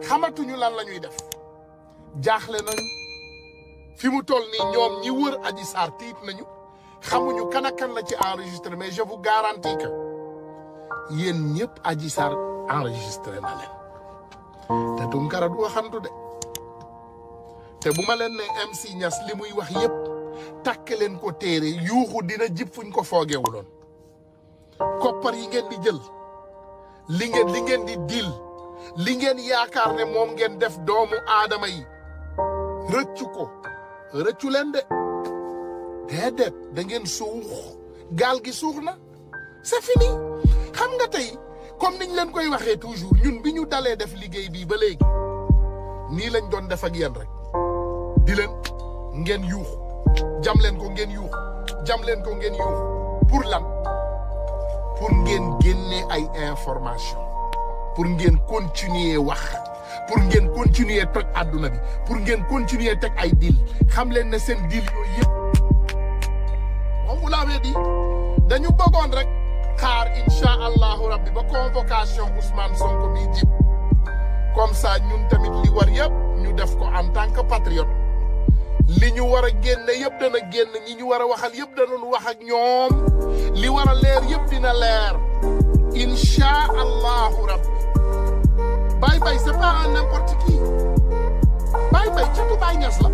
xamatuñu lan la ñuy def jaaxle nañu fi mu toll nii ñoom ñi wër Adji Sarr tiit nañu xamuñu kan ak kan la ci enregistré mais je vous garantis que yéen ñëpp Adji Sarr enregistré na leen te Tunkara du waxantu de te bu ma leen ne MC Niass li muy wax yëpp takk leen ko téere yuuxu dina jib fuñ ko foogewuloon koppar yi ngeen di jël li ngeen di dil li ngeen yaakaar ne moom ngeen def doomu aadama yi rëccu ko rëccu leen de déedéet da ngeen suux gaal gi suux na c'est fini xam nga tey comme niñ leen koy waxee toujours ñun bi ñu dalee def liggéey bii ba léegi nii lañ doon def ak yéen rek di leen ngeen yuuxu jam leen ko ngeen yuuxu jam leen ko ngeen yuuxu pour lan pour ngeen génne ay information pour ngeen continuer wax pour ngeen continuer toj àdduna bi pour ngeen continuer teg ay deal xam leen ne seen deal yooyu yëpp moom vous l'avez dit dañu bëggoon rek xaar incha allahu rabbi ba convocation Ousmane Sonko bi jib comme ça ñun tamit li war yëpp ñu def ko en tant que patriote li ñu war a génne yëpp dana génn ñi ñu war a waxal yëpp danañ wax ak ñoom li war a leer yëpp dina leer incha allahu rabbi Baye Baye c'est pas un n'importe qui Baye Baye catu Baye Niass la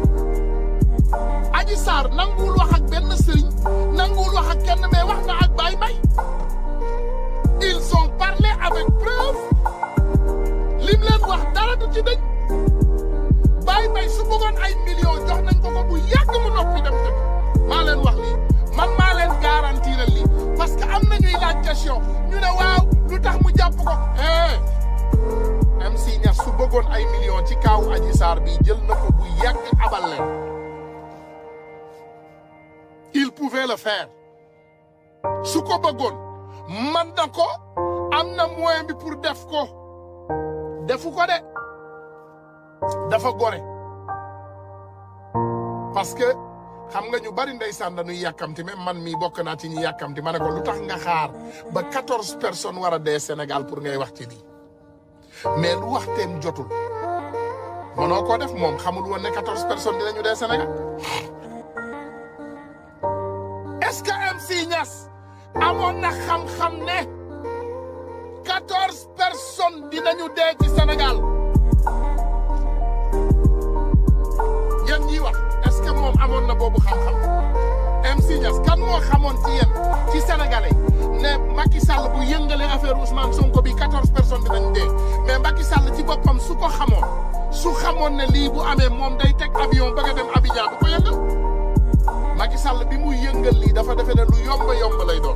Adji Sarr nanguwul wax ak benn sëriñ nanguwul wax ak kenn mais wax na ak Baye Baye ils ont parlé avec preuve lim leen wax dara du ci dañ Baye Baye su bëggoon ay millions jox nañ ko bu yàgg mu noppi dem tëdd maa leen wax lii man maa leen garantir lii parce que am na ñuy laaj question ñu ne waaw lu tax mu jàpp ko MC Niass su bëggoon ay millions ci kaawu Adji Sarr bi jël na ko bu yàgg abal leen il pouvait le faire su ko bëggoon man na ko am na moyen bi pour def ko defu ko de dafa gore parce que xam nga ñu bari ndeysaan dañuy yàkkamti même man mii bokk naa ci ñi yàkkamti ma ne ko lu tax nga xaar ba 14 personnes war a dee Sénégal pour ngay wax ci lii mais lu waxteem jotul mënoo ko def moom xamul woon ne 14 personnes dinañu dee Sénégal est-ce que MC Niass amoon na xam-xam ne 14 personnes dinañu dee ci Sénégal yéen ñiy wax est-ce que moom amoon na boobu xam-xam MC Niass kan moo xamoon ci yéen ci Sénégalais ne Macky Sall bu yëngalee affaire Ousmane Sonko bi 14 personnes dinañ dee mais Macky Sall ci boppam su ko xamoon su xamoon ne lii bu amee moom day teg avion bëgg a dem Abidjan du ko yëngal Macky Sall bi muy yëngal lii dafa defe ne lu yomb lay doon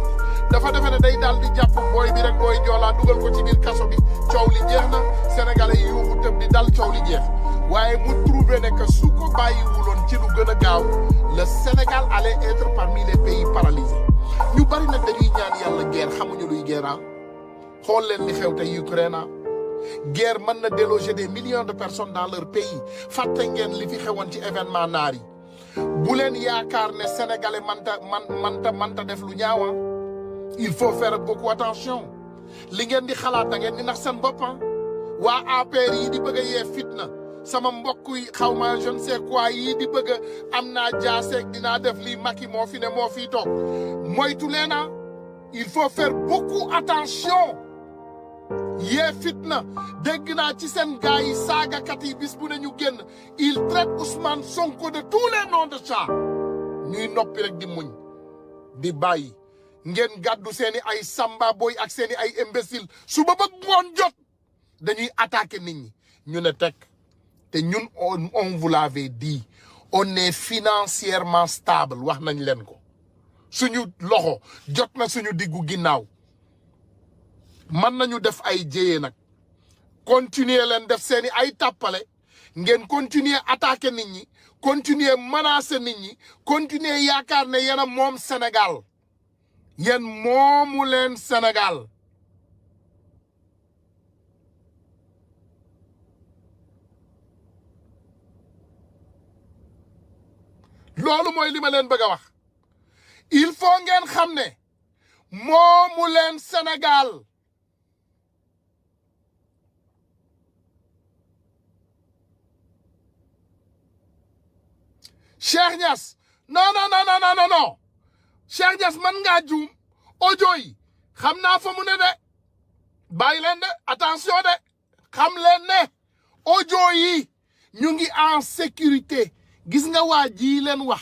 dafa defe ne day daal di jàpp booy bi rek booy joolaa dugal ko ci biir kaso bi coow li jeex na Sénégalais yi yuuxu tëb di dal coow li jeex waaye mu trouvé ne que su ko bàyyiwuloon ci lu gën a gaaw le Sénégal allait être parmi les pays paralysés ñu bari nag dañuy ñaan yàlla guerre xamuñu luy guerre xool leen li xew tey Ukraine guerre mën na déloger des millions de personnes dans leur pays fàtte ngeen li fi xewoon ci événement naar yi bu leen yaakaar ne sénégalais manta def lu ñaawa il faut faire beaucoup attention li ngeen di xalaat da ngeen di nax seen bopp waa APR yi di bëgg a yee fitna sama mbokk yi xaw ma je ne sais quoi yii di bëgg am naa jaaseeg dinaa def lii Macky moo fi ne moo fii toog moytu leena il faut faire beaucoup attention yee fitna dégg naa ci seen gars yi saagakat yi bis bu ne ñu génn il traite Ousmane Sonko de tous les noms de chat ñuy noppi rek di muñ di bàyyi ngeen gàddu seeni ay samba boy ak seeni ay imbécile suba ba ngoon jot dañuy attaquer nit ñi ñu ne teg te ñun on vous l'avait dit on est financièrement stable wax nañ leen ko suñu loxo jot na suñu diggu ginnaaw mën nañu def ay jéyee nag continuer leen def seeni ay tàppale ngeen continuer attaquer nit ñi continuer menacer nit ñi continuer yaakaar ne yéen a moom Sénégal yéen moomu leen Sénégal loolu mooy li ma leen bëgg a wax il faut ngeen xam ne moomu leen Sénégal Cheikh Niass non Cheikh Niass man ngaa juum audio yi xam naa fa mu ne de bàyyi leen de attention de xam leen ne audio yi ñu ngi en sécurité gis nga waa ji leen wax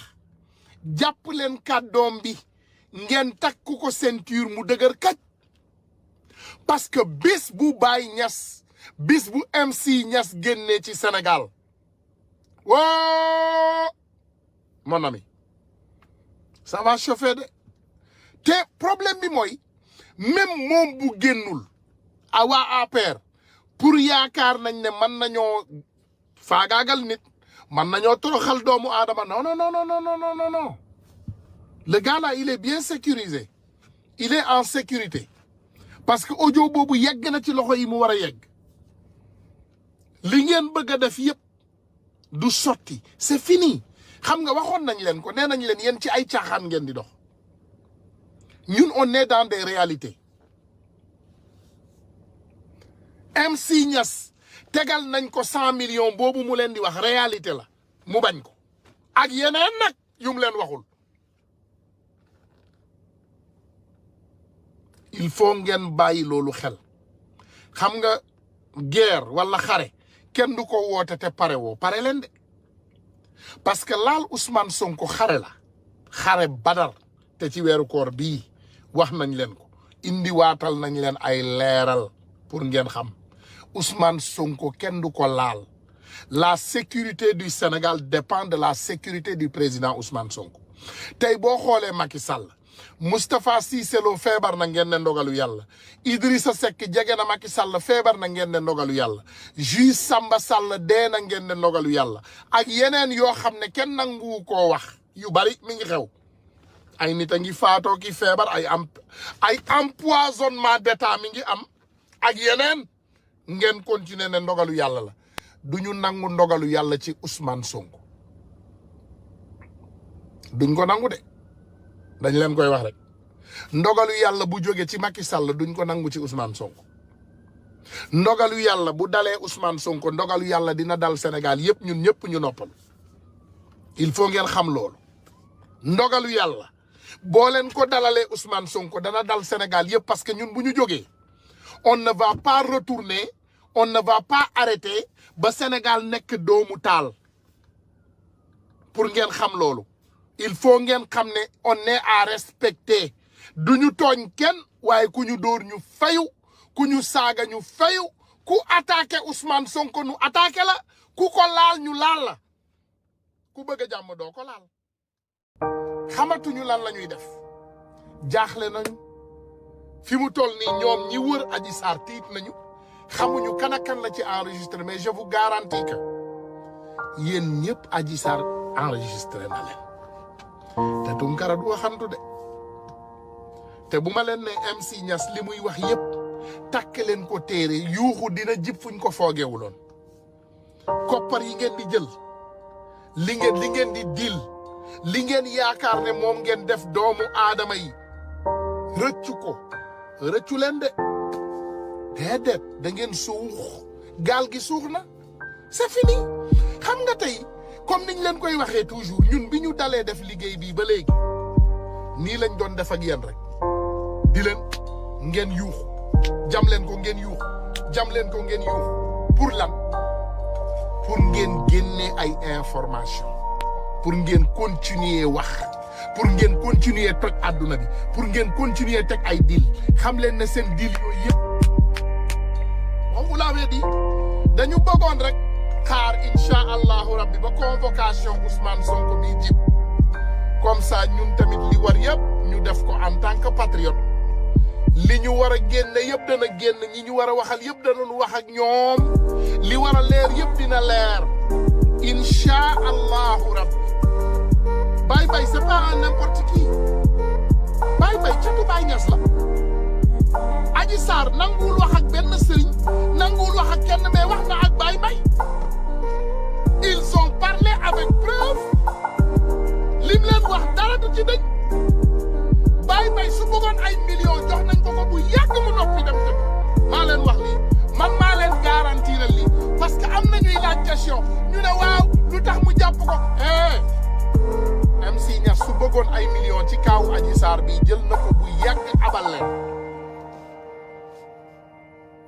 jàpp leen kàddoom bi ngeen takku ko ceinture mu dëgër kaj parce que bis bu Baye Niass bis bu MC Niass génnee ci Sénégal woo mon ami ça va chauffer de te problème bi mooy même moom bu génnul a waa APR pour yaakaar nañ ne mën nañoo faagaagal nit mën nañoo toroxal doomu aadama non le gars là il est bien sécurisé il est en sécurité parce que audio boobu yegg na ci loxo yi mu war a yegg li ngeen bëgg a def yëpp du sotti c'est fini xam nga waxoon nañ leen ko nee nañ leen yéen ci ay caaxaan ngeen di dox ñun on est dans des réalités MC Niass tegal nañ ko 100 millions boobu mu leen di wax réalité la mu bañ ko ak yeneen nag yu mu leen waxul il faut ngeen bàyyi loolu xel xam nga guerre wala xare kenn du ko woote te pare woo pare leen de parce que laal Ousmane Sonko xare la xare badar te ci weeru koor bii wax nañ leen ko indi waatal nañ leen ay leeral pour ngeen xam Ousmane Sonko kenn du ko laal la sécurité du Sénégal dépend de la sécurité du président Ousmane Sonko tey boo xoolee Macky Sall Moustapha Cissé Lo feebar na ngeen ne ndogalu yàlla Idrissa Seck jege na Macky Sall feebar na ngeen ne ndogalu yàlla juge Samba Sall dee na ngeen ne ndogalu yàlla ak yeneen yoo xam ne kenn nangu koo wax yu bari mi ngi xew ay nit a ngi faatoo ki feebar ay empoisonnement d'état mi ngi am ak yeneen ngeen continuer ne ndogalu yàlla la duñu nangu ndogalu yàlla ci Ousmane Sonko duñ ko nangu de dañ leen koy wax rek ndogalu yàlla bu jóge ci Macky Sall duñ ko nangu ci Ousmane Sonko ndogalu yàlla bu dalee Ousmane Sonko ndogalu yàlla dina dal Sénégal yëpp ñun ñëpp ñu noppal il faut ngeen xam loolu ndogalu yàlla boo leen ko dalalee Ousmane Sonko dana dal Sénégal yëpp parce que ñun bu ñu jógee on ne va pas retourner on ne va pas arrêter ba Sénégal nekk doomu taal pour ngeen xam loolu il faut ngeen xam ne on est à respecter duñu tooñ kenn waaye ku ñu dóor ñu fayu ku ñu saaga ñu fayu ku attaqué Ousmane Sonko ñu attaqué la ku ko laal ñu laal la ku bëgg a jàmm doo ko laal xamatuñu lan la ñuy def jaaxle nañu fi mu toll nii ñoom ñi wër Adji Sarr tiit nañu xamuñu kan ak kan la ci enregistré mais je vous garantis que yéen ñëpp Adji Sarr enregistré na leen te Tunkara du waxantu de te bu ma leen ne MC Niass li muy wax yëpp takk leen ko téere yuuxu dina jib fuñ ko foogewuloon koppar yi ngeen di jël li ngeen di dil li ngeen yaakaar ne moom ngeen def doomu aadama yi rëccu leen de déedéet da ngeen suux gaal gi suux na c'est fini xam nga tey comme niñ leen koy waxee toujours ñun bi ñu dalee def liggéey bii ba léegi nii lañ doon def ak yéen rek di leen ngeen yuuxu jam leen ko ngeen yuuxu jam leen ko ngeen yuuxu pour lan pour ngeen génnee ay information pour ngeen continuer wax pour ngeen continuer toj àdduna bi pour ngeen continuer teg ay deal xam leen ne seen deal yooyu yëpp moom vous l'avez dit dañu bëggoon rek xaar incha allahu rabbi ba convocation Ousmane Sonko bi jib comme ça ñun tamit li war yëpp ñu def ko en tant que patriote li ñu war a génne yëpp dana génn ñi ñu war a waxal yëpp danañu wax ak ñoom li war a leer yëpp dina leer incha allahu rabbi Baye c'est pas un n'importe qui Baye catu Baye Niass la Adji Sarr nanguwul wax ak benn sëriñ nanguwul wax ak kenn mais wax na ak Baye ils ont parlé avec preuve lim leen wax dara du ci dañ Baye su bëggoon ay millions jox nañ ko bu yàgg mu noppi dem tëdd maa leen wax lii man maa leen garantir lii parce que am na ñuy laaj question ñu ne waaw lu tax mu jàpp ko bëggoon ay millions ci kaawu Adji Sarr bi jël na ko bu yàgg abal leen.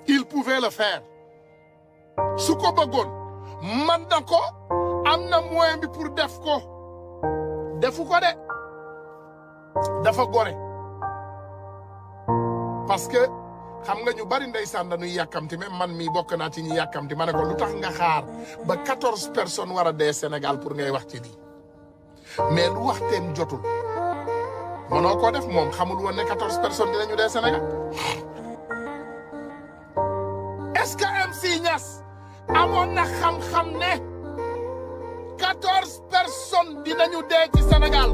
Il pouvait le faire su ko bëggoon man na ko am na moyen bi pour def ko defu ko de dafa gore parce que xam nga ñu bari ndeysaan dañuy yàkkamti même man mii bokk naa ci ñi yàkkamti ma ne ko lu tax nga xaar ba 14 personnes war a dee Sénégal pour ngay wax ci lii mais lu waxteem jotul mënoo ko def moom xamul woon ne 14 personnes dinañu dee Sénégal. Est-ce que MC Niass amoon na xam-xam ne 14 personnes dinañu dee ci Sénégal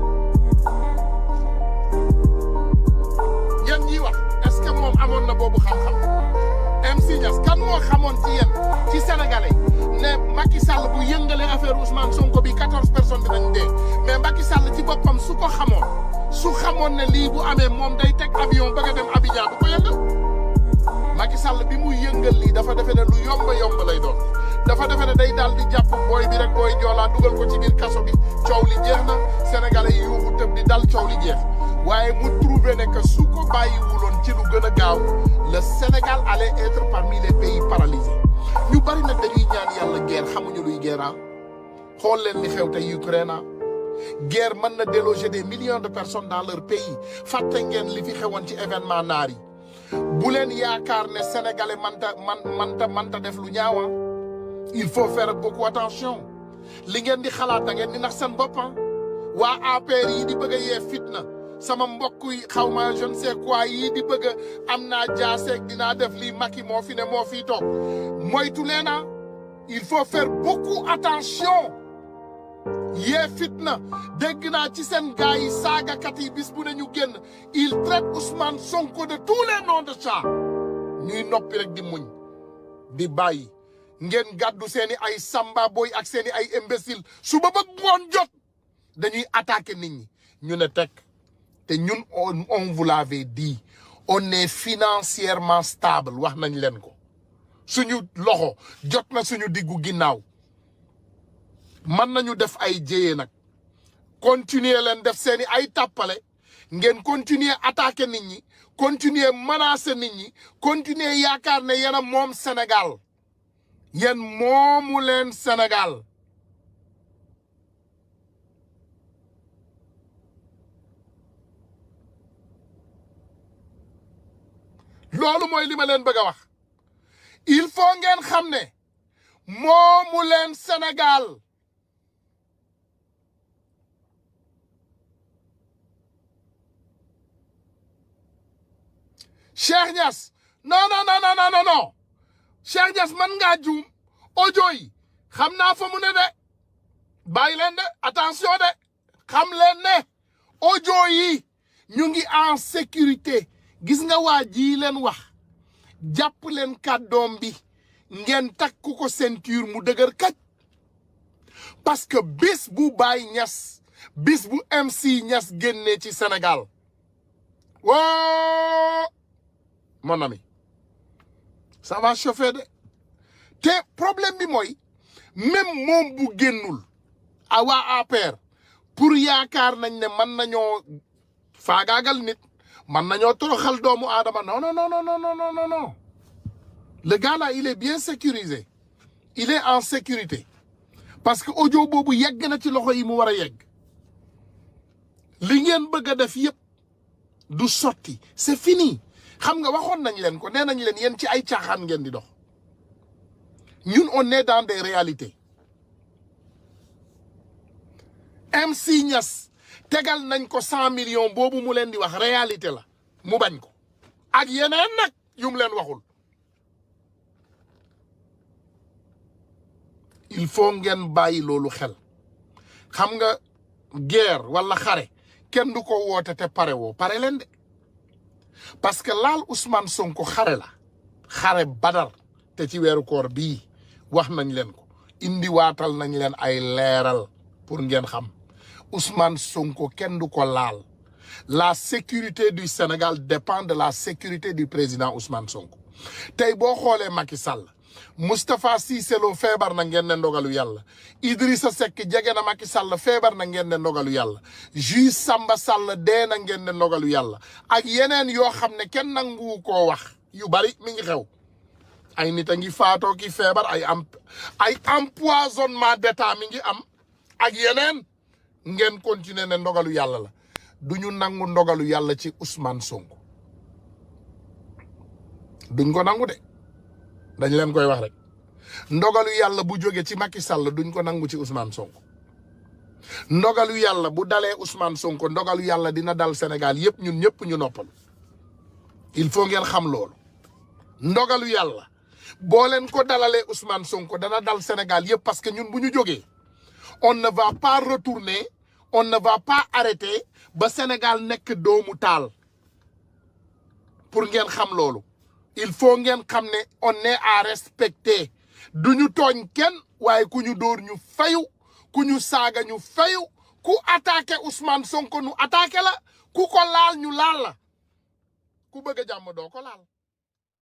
yéen ñiy wax est-ce que moom amoon na boobu xam-xam MC Niass kan moo xamoon ci yéen ci Sénégalais ne Macky Sall bu yëngalee affaire Ousmane Sonko bi 14 personnes dinañu dee mais Macky Sall ci boppam su ko xamoon su xamoon ne lii bu amee moom day teg avion bëgg a dem Abidjan du ko yëngal. Macky Sall bi muy yëngal lii dafa defe ne lu yomb lay doon dafa defe ne day daal di jàpp booy bi rek booy joolaa dugal ko ci biir kaso bi coow li jeex na Sénégalais yi yuuxu tëb di dal coow li jeex waaye mu trouvé ne que su ko bàyyiwuloon ci lu gën a gaaw le Sénégal allait être parmi les pays paralysés ñu bari nag dañuy ñaan yàlla guerre xamuñu luy guerre xool leen li xew tey Ukraine guerre mën na déloger des millions de personnes dans leur pays fàtte ngeen li fi xewoon ci événement naar yi bu leen yaakaar ne sénégalais manta def lu ñaawa il faut faire beaucoup attention li ngeen di xalaat da ngeen di nax seen bopp waa APR yi di bëgg a yee fitna sama mbokk yi xaw ma je ne sais quoi yi di bëgg a am naa jaaseeg dinaa def lii Macky moo fi ne moo fii toog moytu leena il faut faire beaucoup attention yee fitna dégg naa ci seen gars yi saagakat yi bis bu ne ñu génn il traite Ousmane Sonko de tous les noms de chat ñuy noppi rek di muñ di bàyyi ngeen gàddu seeni ay samba boy ak seeni ay imbécile suba ba ngoon jot dañuy attaquer nit ñi ñu ne teg te ñun on vous l'avait dit on est financièrement stable wax nañ leen ko suñu loxo jot na suñu diggu ginnaaw mën nañu def ay jéyee nag continuer leen def seeni ay tàppale ngeen continuer attaquer nit ñi continuer menacer nit ñi continuer yaakaar ne yéen a moom Sénégal yéen moomu leen Sénégal loolu mooy li ma leen bëgg a wax il faut ngeen xam ne moomu leen Sénégal Cheikh Niass non Cheikh Niass man ngaa juum audio yi xam naa fa mu ne de bàyyi leen de attention de xam leen ne audio yi ñu ngi en sécurité gis nga waa ji leen wax jàpp leen kàddoom bi ngeen takku ko ceinture mu dëgër kaj parce que bis bu Baye Niass bis bu MC Niass génnee ci Sénégal woo mon ami ça va chauffer de te problème bi mooy même moom bu génnul a waa APR pour yaakaar nañ ne mën nañoo faagaagal nit mën nañoo toroxal doomu aadama non le gars là il est bien sécurisé il est en sécurité parce que audio boobu yegg na ci loxo yi mu war a yegg li ngeen bëgg a def yëpp du sotti c'est fini xam nga waxoon nañ leen ko nee nañ leen yéen ci ay caaxaan ngeen di dox ñun on est dans des réalités MC Niass tegal nañ ko 100 millions boobu mu leen di wax réalité la mu bañ ko ak yeneen nag yu mu leen waxul il faut ngeen bàyyi loolu xel xam nga guerre wala xare kenn du ko woote te pare woo pare leen de parce que laal Ousmane Sonko xare la xare badar te ci weeru koor bii wax nañ leen ko indi waatal nañ leen ay leeral pour ngeen xam Ousmane Sonko kenn du ko laal la sécurité du Sénégal dépend de la sécurité du président Ousmane Sonko tey boo xoolee Macky Sall Moustapha Cissé Lo feebar na ngeen ne ndogalu yàlla Idrissa Seck jege na Macky Sall feebar na ngeen ne ndogalu yàlla juge Samba Sall dee na ngeen ne ndogalu yàlla ak yeneen yoo xam ne kenn nangu koo wax yu bari mi ngi xew ay nit a ngi faatoo ki feebar ay empoisonnement d'état mi ngi am ak yeneen ngeen continuer ne ndogalu yàlla la duñu nangu ndogalu yàlla ci Ousmane Sonko duñ ko nangu de dañ leen koy wax rek ndogalu yàlla bu jóge ci Macky Sall duñ ko nangu ci Ousmane Sonko ndogalu yàlla bu dalee Ousmane Sonko ndogalu yàlla dina dal Sénégal yépp ñun ñëpp ñu noppalu il faut ngeen xam loolu ndogalu yàlla boo leen ko dalalee Ousmane Sonko dana dal Sénégal yépp parce que ñun bu ñu jógee on ne va pas retourner on ne va pas arrêter ba Sénégal nekk doomu taal pour ngeen xam loolu il faut ngeen xam ne on est à respecter duñu tooñ kenn waaye ku ñu dóor ñu fayu ku ñu saaga ñu fayu ku attaqué Ousmane Sonko ñu attaqué la ku ko laal ñu laal la ku bëgg a jàmm doo ko laal